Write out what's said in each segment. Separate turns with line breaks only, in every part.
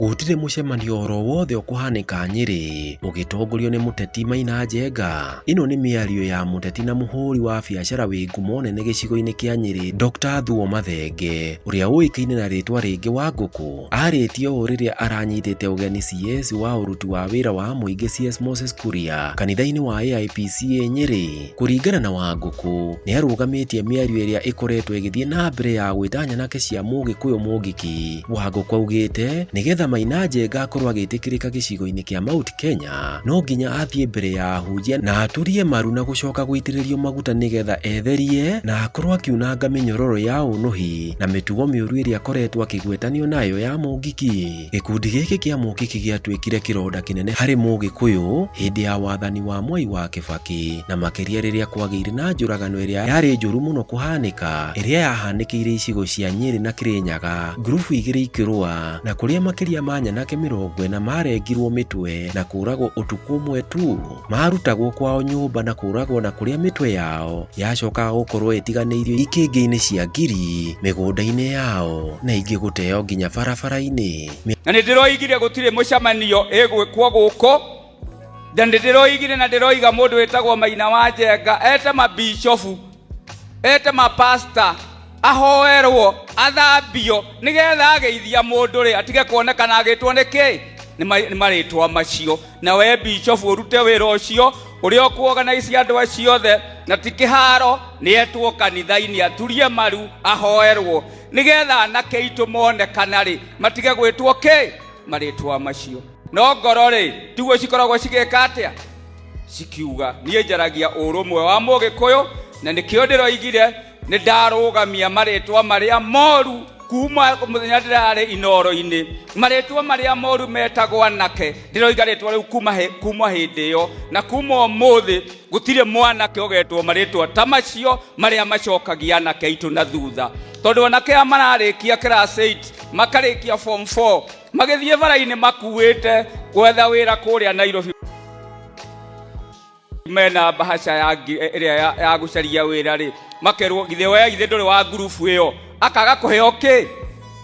Gũtirĩ mũcemanio oro wothe ũkũhanĩka Nyĩrĩ ũgĩtongorio nĩ mũteti Maina Njenga. Ĩno nĩ mĩario ya mũteti na mũhũri wa biacara wĩ ngumo nene gĩcigo-inĩ kĩa Nyĩrĩ Dr. Thuo Mathenge ũrĩa ũĩkaine na rĩtwa rĩngĩ Wangũkũ. Arĩtie ũũ rĩrĩa aranyitĩte ũgeni CS wa ũruti wa wĩra wa mũingĩ CS Moses Kuria kanitha-inĩ wa AIPCA Nyĩrĩ. Kũringana na Wangũkũ, nĩ arũgamĩtie mĩario ĩrĩa ĩkoretwo ĩgĩthiĩ na mbere ya gwĩta nyanake cia Mũgĩkũyũ Mũngĩkĩ. Wangũkũ augĩte nĩgetha Maina Njenga akorwo agĩtĩkĩrĩka gĩcigo-inĩ kĩa Mount Kenya no nginya athiĩ mbere ya ahunjia na aturie maru na gũcoka gũitĩrĩrio maguta nĩgetha etherie na akorwo akiunanga mĩnyororo ya ũnũhi na mĩtugo mĩũru ĩrĩa akoretwo akĩgwetanio nayo ya Mũngĩkĩ. Gĩkundi gĩkĩ kĩa Mũngĩkĩ gĩatuĩkire kĩronda kĩnene harĩ Mũgĩkũyũ hĩndĩ ya wathani wa Mwai wa Kĩbakĩ na makĩria rĩrĩa kwagĩire na njũragano ĩrĩa yarĩ njũru mũno kũhanĩka ĩrĩa yahanĩkĩire icigo cia Nyĩrĩ na Kĩrĩnyaga, ngurubu igĩrĩ ikĩrũa na kũrĩa makĩria ma nyanake 40 marengirwo mĩtwe na kũũragwo ũtukũ ũmwe tu. Marutagwo kwao nyũmba na kũũragwo na kũrĩa mĩtwe yao yacokaga gũkorwo ĩtiganĩirio ikĩngĩ-inĩ cia ngiri mĩgũnda-inĩ yao na ingĩ gũteo nginya barabara-inĩ.
Na nĩ ndĩroigire gũtirĩ mũcemanio ĩgwĩkwo gũkũ, na nĩ ndĩroigire na ndĩroiga mũndũ wĩtagwo Maina wa Njenga ete mabishofu, ete mapasta, ahoerwo, athambio nĩgetha ageithia mũndũ rĩ atige kuonekana agĩtwo nĩ kĩ nĩ marĩtwa macio. Na we bishofu ũrute wĩra ũcio ũrĩa ũkuorganize andũ acio othe, na ti kĩharo, nĩ etwo kanitha-inĩ aturie maru ahoerwo nĩgetha anake aitũ monekana rĩ matige gwĩtwo kĩ marĩtwa macio. No ngoro rĩ tiguo cikoragwo cigĩka atĩa, cikiuga niĩ njaragia ũrũmwe wa Mũgĩkũyũ, na nĩkĩo ndĩroigire nĩ ndarũgamia marĩtwa marĩa moru kuma mũthenya ndĩrarĩ inoro-inĩ. Marĩtwa marĩa moru metagwo anake, ndĩroiga rĩtwa rĩu kuma hĩndĩ ĩyo na kuma ũmũthĩ gũtirĩ mwanake ũgetwo marĩtwa ta macio marĩa macokagia anake aitũ na thutha, tondũ anake aya mararĩkia class 8 makarĩkia form 4 magĩthiĩ bara-inĩ makuĩte gwetha wĩra kũrĩa Nairobi, mena bahasha ya ĩrĩa ya gũcaria wĩra rĩ, makerwo githĩ we githĩ ndũrĩ wa ngurubu ĩyo, akaga kũheo kĩ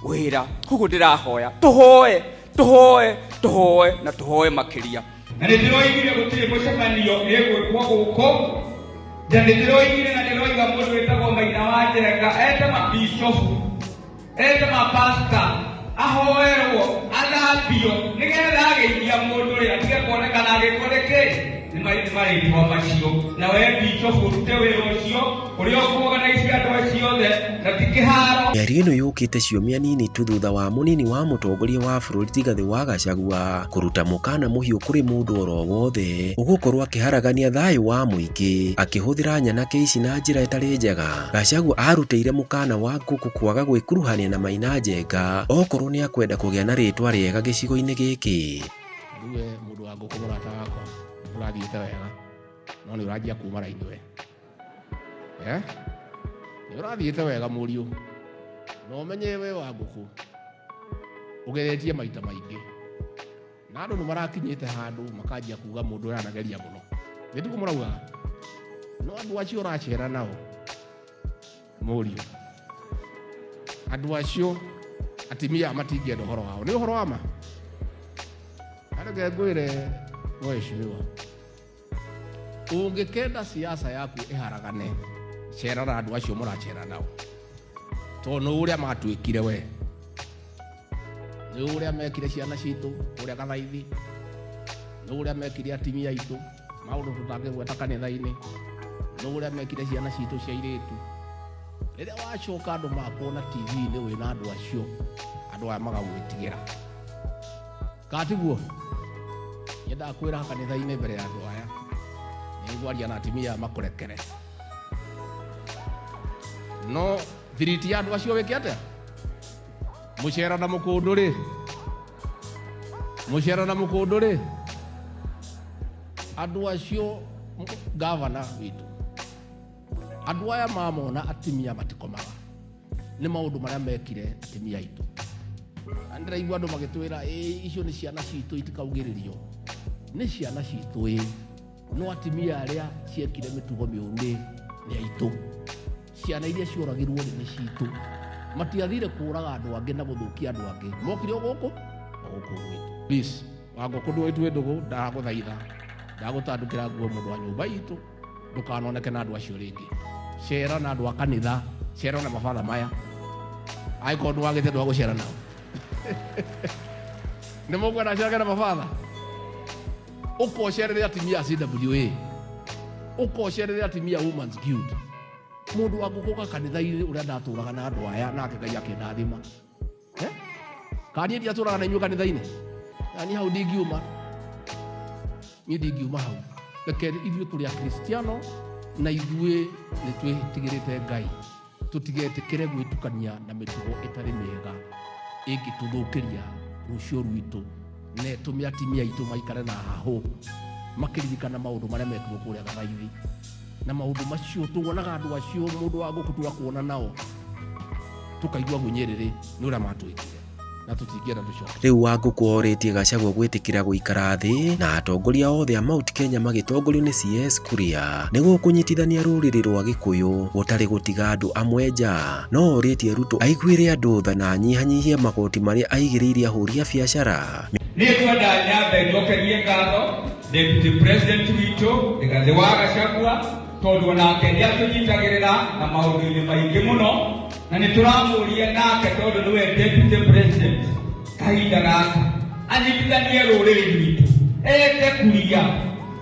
wĩra. Koguo ndĩrahoya tũhoe tũhoe tũhoe na tũhoe makĩria. Na nĩ ndĩroigire gũtirĩ mũcemanio ĩgwĩkwo gũkũ, na nĩ ndĩroigire na ndĩroiga mũndũ wĩtagwo Maina wa Njenga ete mabishofu, ete mapasta, ahoerwo, athambio nĩgetha ageithia mũndũ rĩ atige kuonekana agĩkwo nĩ kĩ nĩ marĩtwa macio. Na we bishofu ũrute wĩra ũcio ũrĩa ũkuorganize andũ acio othe, na ti kĩharo.
Mĩario ĩno yũkĩte ciumia nini tu thutha wa mũnini wa mũtongoria wa bũrũri Rigathĩ wa Gachagua kũruta mũkana mũhiũ kũrĩ mũndũ oro wothe ũgũkorwo akĩharagania thayũ wa mũingĩ akĩhũthĩra nyanake ici na njĩra ĩtarĩ njega. Gachagua arutĩire mũkana wa Ngũkũ kwaga gwĩkuruhania na Maina Njenga okorwo nĩ akwenda kũgĩa na rĩtwa rĩega gĩcigo-inĩ gĩkĩ.
Rĩu we mũndũ wa ngũkũ mũrata wakwa ũrathiĩte wega, no nĩ ũranjia kuma raini we. Nĩ ũrathiĩte wega mũriũ, na ũmenye we wa ngũkũ ũgeretie maita maingĩ, na andũ nĩ marakinyĩte handũ makanjia kuga mũndũ ũyũ anageria mũno. Nĩ tiguo mũraugaga? No andũ acio ũracera nao mũriũ, andũ acio atimia matingĩenda ũhoro wao. Nĩ ũhoro wa ma. Reke ngwĩre mheshimiwa, ũngĩkenda siasa yaku ĩharagane, cera na andũ acio mũracera nao, tondũ nĩ ũrĩa matuĩkire we, nĩ ũrĩa mekire ciana citũ kũrĩa Gathaithi, nĩ ũrĩa mekire atimia aitũ, maũndũ tũtangĩgweta kanitha-inĩ, nĩ ũrĩa mekire ciana citũ cia airĩtu. Rĩrĩa wacoka andũ makuona TV-inĩ wĩna andũ acio, andũ aya magagwĩtigĩra. Kana tiguo? Nyendaga kwĩra kanitha-inĩ mbere ya andũ aya, nĩ ngwaria na atimia makũrekere, no thiriti ya andũ acio wĩke atĩa? Mũcera na mũkũndũ rĩ, mũcera na mũkũndũ rĩ, andũ acio gavana witũ, andũ aya mamona atimia matikomaga nĩ maũndũ marĩa mekire atimia aitũ. Na ndĩraigua andũ magĩtwĩra ĩ icio nĩ ciana citũ itikaugĩrĩrio. Nĩ ciana citũ ĩ, no atimia arĩa ciekire mĩtugo mĩũru rĩ nĩ aitũ. Ciana iria cioragirwo rĩ nĩ citũ. Matiathire kũraga andũ angĩ na gũthũkia andũ angĩ, mokire o gũkũ Gũkũ gwitũ, please, Wangũkũ, ndũĩ ndũgũ, ndagũthaitha, ndagũtandũkĩra nguo, mũndũ wa nyũmba itũ, ndũkanoneke na andũ acio rĩngĩ. Cera na andũ a kanitha, cera na mabatha maya, angĩkorwo ndwagĩte andũ a gũcera nao. Nĩ mũkwenda acerage na mabatha? Ũkocerere atumia a CWA, ũkocerere atumia a Women's Guild. Mũndũ wa ngũkũ kanitha-inĩ ũrĩa ndatũraga na andũ aya, nake Ngai akĩndathima. Eh? Kana niĩ ndiatũraga na inyuĩ kanitha-inĩ? Na niĩ hau ndingiuma, niĩ ndingiuma hau. Reke ithuĩ tũrĩ Akristiano na ithuĩ nĩ twĩtigĩrĩte Ngai, tũtigetĩkĩre gwĩtukania na mĩtugo ĩtarĩ mĩega ĩngĩtũthũkĩria rũciũ rwitũ na ĩtũme atimia aitũ maikare na hahũ makĩririkana maũndũ marĩa mekirwo kũrĩa Gathaithi. Na maũndũ macio tuonaga andũ acio, mũndũ wa gũkũ twakuona nao tũkaigua gunyĩrĩrĩ nĩ ũrĩa matwĩkire, na tũtingĩenda tũcoke.
Rĩu Wangũkũ orĩtie Gachagua gwĩtĩkĩra gũikara thĩ na atongoria othe a Mount Kenya magĩtongorio nĩ CS Kuria nĩguo kũnyitithania rũrĩrĩ rwa Gĩkũyũ gũtarĩ gũtiga andũ amwe nja. No orĩtie Ruto aiguĩre andũ tha na anyihanyihie magoti marĩa aigĩrĩire ahũri a biacara.
Niĩ ngwenda nyambe njokerie ngatho Deputy President witũ Rigathĩ wa Gachagua, tondũ onake nĩ atũnyitagĩrĩra na maũndũ-inĩ maingĩ mũno, na nĩ tũramũria nake, tondũ nĩwe Deputy President kahinda gaka, anyitithanie rũrĩrĩ rwitũ, ete Kuria,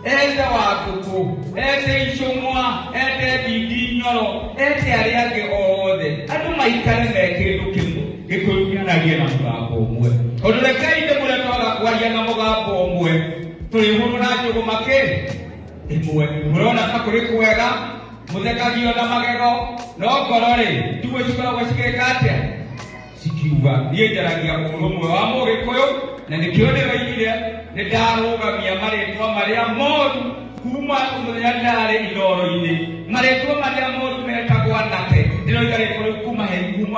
ete Wangũkũ, ete Icũng'wa, ete Ndindi Nyoro, ete arĩa angĩ othe, andũ maikare me kĩndũ kĩmwe, Gĩkũyũ kĩaragie na mũgambo ũmwe, tondũ rekei ndĩmwĩre, twaga kwaria na mũgambo ũmwe tũrĩhũrwo na njũgũma kĩ ĩmwe. Mũrona ta kũrĩ kwega, mũthekagio na magego, no ngoro rĩ, tiguo cikoragwo cigĩka atĩa, cikiuga. Niĩ njaragia ũrũmwe wa Mũgĩkũyũ, na nĩkĩo ndĩroigire nĩ ndarũgamia marĩtwa marĩa moru kuma mũthenya ndarĩ inoro-inĩ, marĩtwa marĩa moru metagwo anake. Ndĩroiga rĩtwa rĩu kuma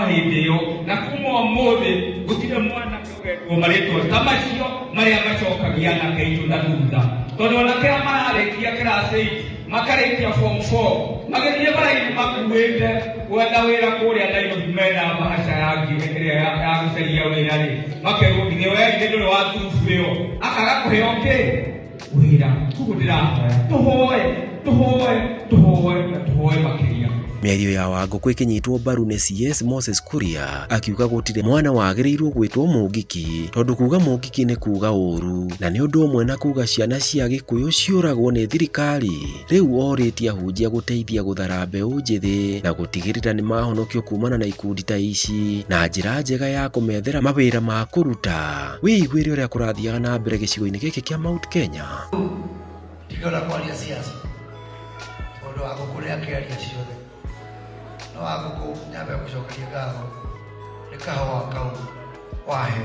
hĩndĩ ĩyo, na kuma ũmũthĩ gũtirĩ mwanake ũgetwo marĩtwa ta macio marĩa macokagia anake aitũ na thutha, tondũ anake aya mararĩkia class 8, makarĩkia form 4, magĩthiĩ bara-inĩ makuĩte gwetha wĩra kũrĩa Nairobi, mena mbahaca ya ngiri ĩrĩa ya gũcaria wĩra rĩ, makerwo nginya we githĩ ndũrĩ wa ngurubu ĩyo, akaga kũheo kĩ wĩra. Koguo ndĩrahoya tũhoe, tũhoe, tũhoe na tũhoe makĩria.
Mĩario ya Wangũkũ ĩkĩnyitwo mbaru nĩ CS Moses Kuria, akiuga gũtirĩ mwana wagĩrĩirwo gwĩtwo Mũngiki, tondũ kuga Mũngiki nĩ kuga ũru na nĩ ũndũ ũmwe na kuga ciana cia Gĩkũyũ ciũragwo nĩ thirikari. Rĩu orĩtie ahunjia gũteithia gũthara mbeũ njĩthĩ na gũtigĩrĩra nĩ mahonokio kumana na ikundi ta ici na njĩra njega ya kũmethera mawĩra ma kũruta. Wĩiguĩre ũrĩa kũrathiaga na mbere gĩcigo-inĩ gĩkĩ kĩa Mount Kenya.
Ndingĩhota kwaria siasa tondũ Wangũkũ nĩ akĩaria ciothe, no Wangũkũ, nyambe gũcokeria ngatho nĩ kahũa kau wahe.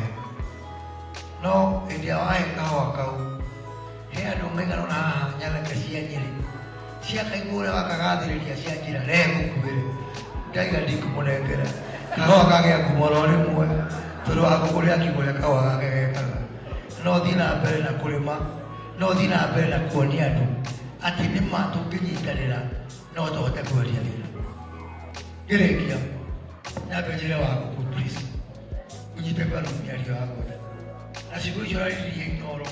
No hĩndĩ ĩrĩa wahe kahũa kau, he andũ maigana ũna haha, nyanake cia Nyĩrĩ, ciakaigua ũrĩa wakagathĩrĩria, cianjĩra rehe ngũkuĩre. Ndaiga ndikũmũnengera kahũa, kagĩa ngumo oro rĩmwe, tondũ Wangũkũ nĩ akiuga ũrĩa kahũa gake gekaga. No thiĩ na mbere na kũrĩma, no thiĩ na mbere na kuonia andũ atĩ nĩ ma tũngĩnyitanĩra no tũhote kweheria thĩna. Ngĩrĩkia, nyambe njĩre Wangũkũ, please, ũnyite mbaru mĩario yakwa na ciugo icio ũraririe Inooro.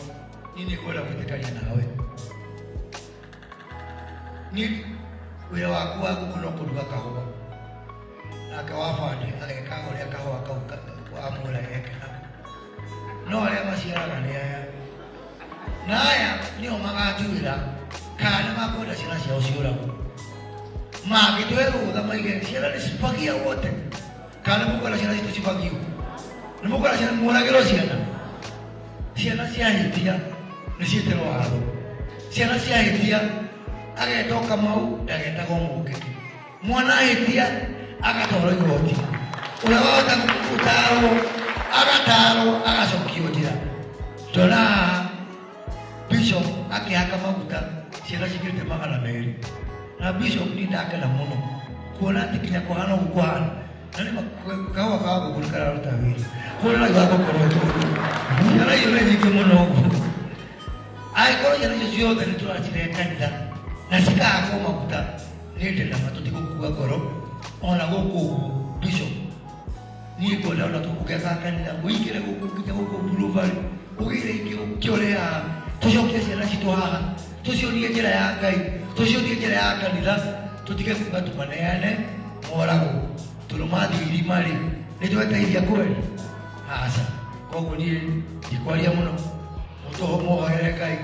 Niĩ nĩ ngwenda gwĩtĩkania nawe. Niĩ wĩra waku wa ngũkũ no kũruga kahũa, nake wa bandi ageka ũrĩa kahũa kau wamwĩra eke nako. No arĩa maciaraga nĩ aya na aya, nĩo magatuĩra kana nĩ makwenda ciana ciao ciũragwo. Mangĩtũhe rũtha maige ciana nĩ cibagia wote, kana nĩ mũkwenda ciana citũ cibagio, nĩ mũkwenda ciana muoragĩrwo ciana. Ciana ciahĩtia nĩ ciĩtĩrwo watho, ciana ciahĩtia agetwo Kamau, ndagetagwo Mũngĩki. Mwana ahĩtia agatwarwo igoti, ũrĩa wahota gũtarwo agatarwo, agacokio njĩra. Ndona haha bishop akĩhaka maguta ciana cikĩrĩte 200, na bishop, niĩ ndakena mũno kuona atĩ nginya kũhana ũguo kũhana, na nĩ kahũa ka ngũkũ nĩ kararuta wĩra. Kũrĩa gagũkorwo ciana icio nĩ nyingĩ mũno ũguo, angĩkorwo ciana icio ciothe nĩ tũracirehe kanitha na cikahakwo maguta, nĩ ndĩ na ma tũtigũkua ngoro ona gũkũ ũguo. Bishop, Niĩ ngwenda ona tũgũkeka kanitha ũingĩre gũkũ nginya gũkũ Blue Valley, ũgĩre ingĩ ũkĩore haha, tũcokie ciana citũ haha, tũcionie njĩra ya Ngai, tũcionie njĩra ya kanitha, tũtige kuga tũmaneane moragwo tondũ mathiĩ irima rĩ nĩ tweteithia kweli? Aca. Koguo niĩ ndikwaria mũno, mũtũho mwohorere Ngai.